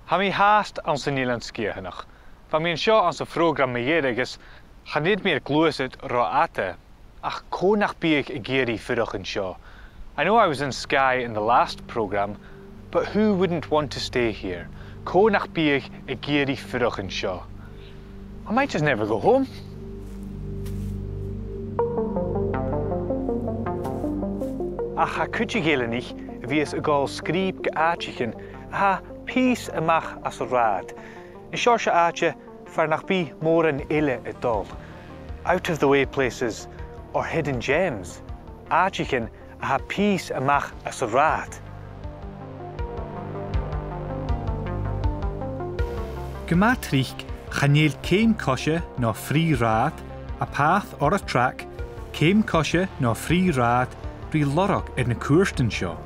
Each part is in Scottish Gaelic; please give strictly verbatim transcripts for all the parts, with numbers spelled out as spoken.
Tha mi fhathast anns an Eilean Sgitheanach. Bha mi an seo anns a' phrògram mu dheireadh agus chan eil mi air gluasad ro fhada. Ach cò nach biodh ag iarraidh fuireach an seo? I know I was in Skye in the last programme, but who wouldn't want to stay here? Cò nach biodh ag iarraidh fuireach an seo? I might just never go home. Ach tha cuid de dh'eileanaich a bhios a' gabhail sgrìob gu àiteachan a tha pìos a-mach às an rathad. An seòrsa àite far nach bi mòran eile a' dol. Out of the way places, or hidden gems. Àiteachan a tha pìos a-mach às an rathad. Gu math tric, chan eil ceum-coise no frith-rathad, a path or a track, ceum-coise no frith-rathad, ri lorg air na cuairtean seo.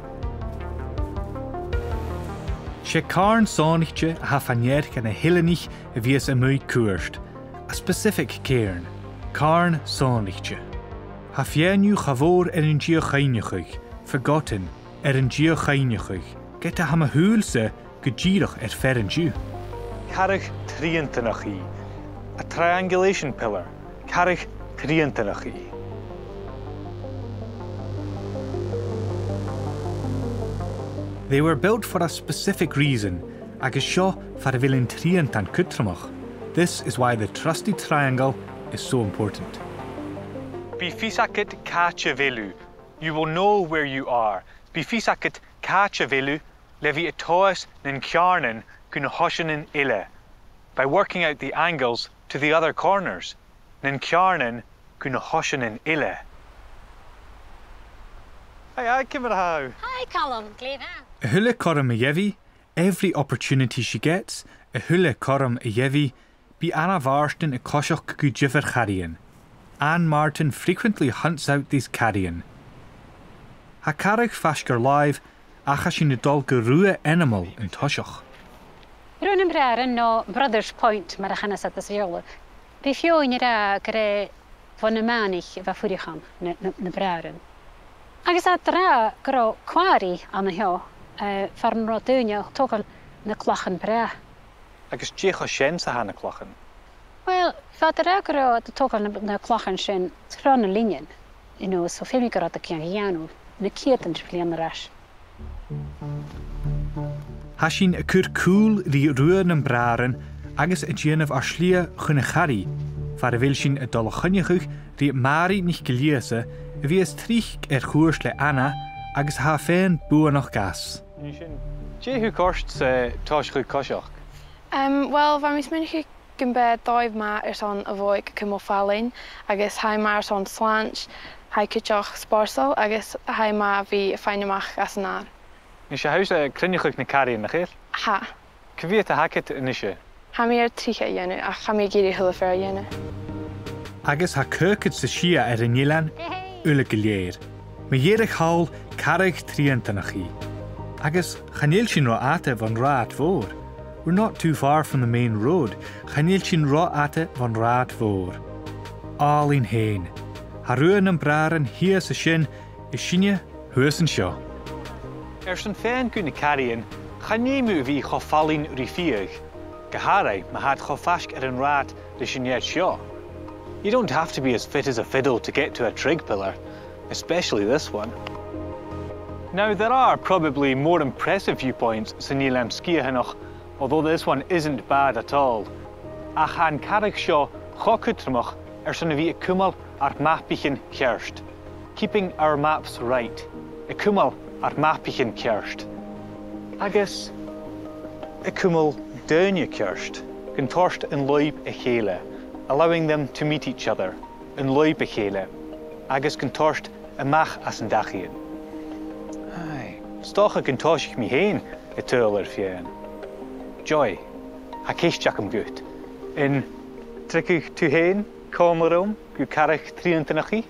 'S e càrn sònraichte a tha fa-near dha na h-eileanaich a bhios a-muigh cuairt, a specific cairn, càrn sònraichte. Tha feadhainn dhiubh cha mhòr air an dìochuimhneachadh, forgotten, air an dìochuimhneachadh, ged a tha mo shùil-sa gu dìreach air fear an-diugh. Carragh triantanach i, a triangulation pillar, carragh triantanach i. They were built for a specific reason, agus seo far a bheil an triantan cudromach. This is why the trusty triangle is so important. Bidh fios agad càit a bheil thu. You will know where you are. Bidh fios agad càit a bheil thu le bhith a' tomhas nan ceàrnan gu na h-oiseanan eile. By working out the angles to the other corners. Nan ceàrnan gu na h-oiseanan eile. Hi, hi, ciamar a tha thu? Hi, Calum. Glè mhath. A h-uile cothrom a gheibh i, every opportunity she gets, a h-uile cothrom a gheibh i, bidh Anna Mhàrtainn a' coiseachd gu diofar charaidean. Anne Martin frequently hunts out these carrion. Tha carragh faisg air làimh, ach tha sinn a' dol gu Rubha Ainmeil an toiseach. Rubha nam Bràithrean, no Brothers Point, mar a chanas iad sa Bheurla. Bidh feadhainn ag ràdh gur e bho na manaich a bha a' fuireach ann, na, na, na Bràithrean. Agus tha iad ag ràdh gun robh quarry ann a sheo, eh, far an robh daoine a' togail na clachan bràth. Agus dè cho sean 's a tha na clachan? Well, bha iad ag ràdh gun robh iad a' togail na, na clachan sin tro na linnean, you know, so feumaidh gun robh iad a' dèanamh na ceudan de bhliadhnaichean air ais. Tha sinn a' cur cùl ri Rubha nam Bràithrean agus a' dèanamh ar slighe chun a' charraigh, far a bheil sinn a' dol a choinneachadh ri Màiri NicGillÌosa, a bhios tric air chuairt le Anna agus a tha fèin buannachd às. Nise, dè tha thu a' cur sa toiseach a' coiseachd? Em, well, bha mi a' smaoineachadh gum b' e dòigh math airson a' bhodhaig a chumail fallain, agus tha e math airson slàint, tha e cuideachd spòrsail, agus tha e math a bhith a' faighinn a-mach às an adhar. Nise, tha thusa a' cruinneachadh na carraighean, nach eil? Tha. Cia mheud a th' agad a-nise? Tha mi air trithead a dhèanamh, ach tha mi ag iarraidh a h-uile fear a dhèanamh. Agus tha caogad 's a sia air an eilean, uile gu lèir. Mu dheireadh thall, carragh triantanach i. Agus chan eil sinn ro fhada bhon rathad mhòr. We're not too far from the main road. Chan eil sinn ro fhada bhon rathad mhòr. Àlainn fhèin. Tha Rubha nam Bràithrean shìos an sin, is sinne shuas an seo. Airson faighinn gu na carraighean, chan fheum thu a bhith cho fallain ri fiadh, gu h-àraidh ma tha iad cho faisg air an rathad ris an fhear seo. You don't have to be as fit as a fiddle to get to a trig pillar, especially this one. Now, there are probably more impressive viewpoints san Eilean Sgitheanach, although this one isn't bad at all. Ach tha an carragh seo cho cudromach airson a bhith a' cumail ar mapaichean ceart. Keeping our maps right. A' cumail ar mapaichean ceart. Agus a' cumail daoine ceart. Gun toirt an lùib a chèile. Allowing them to meet each other. An lùib a chèile. Agus gun toirt a-mach às an dachaighean. Aye. 'S dòcha gun tòisich mi fhèin a' tadhal air feadhainn. Joy, tha ceist agam dhut. An tric thu fhèin còmhla rium gu carragh triantanach i?